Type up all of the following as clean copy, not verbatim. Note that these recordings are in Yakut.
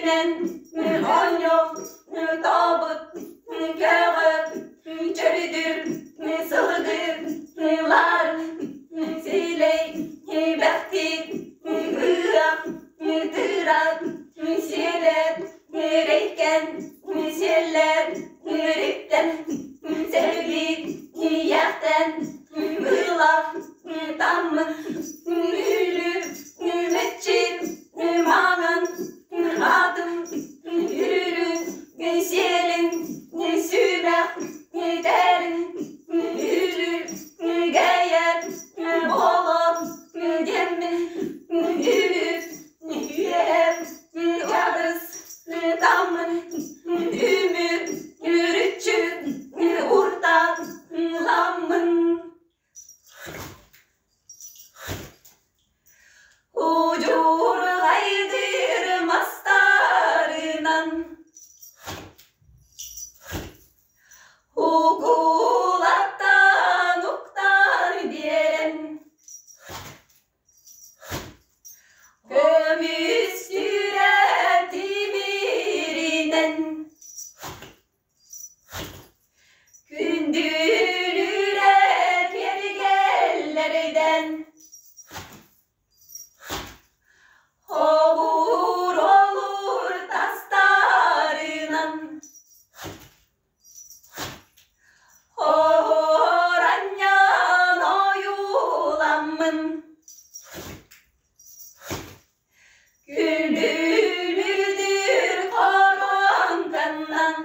Үүнэн оонньуу тообут көҕө чөрүдүр сылгылар силэй бэхтит ыах тыырат сиэлэр рэйкэн сиэллэр риттэн сэлбит ийэхтэн быылах таммын үлү мэччи маҥан Аатым үрүҥ сиэлин сүүмэх тэрин үрүгэйэр болот диэммин үһүөр дьарыс таммын үмүр үрүччү урталаммын. Удьурҕайдыыр мастарынан Укулаттан уктан биэрэн Көмүс түүрэ тимиринэн Күндүлүүрэ киэргэллэрдэн Хобур олур тастарынан Хоранньан ойууламмын Күлүмүрдүр хоруоҥканнан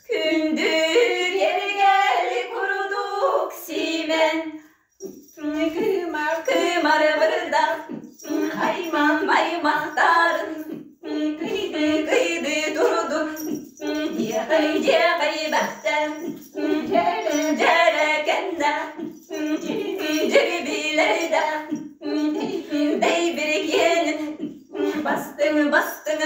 Күндүр эргэл курдук симэн Кымар бырдах айман аймахтарын Кыйды кыйды турдун Дьиэхэй бэхтэн Дьэрэкэннэ Дьирбиилэрдэ Дэйбирикиэнин бастыҥ бастыҥ.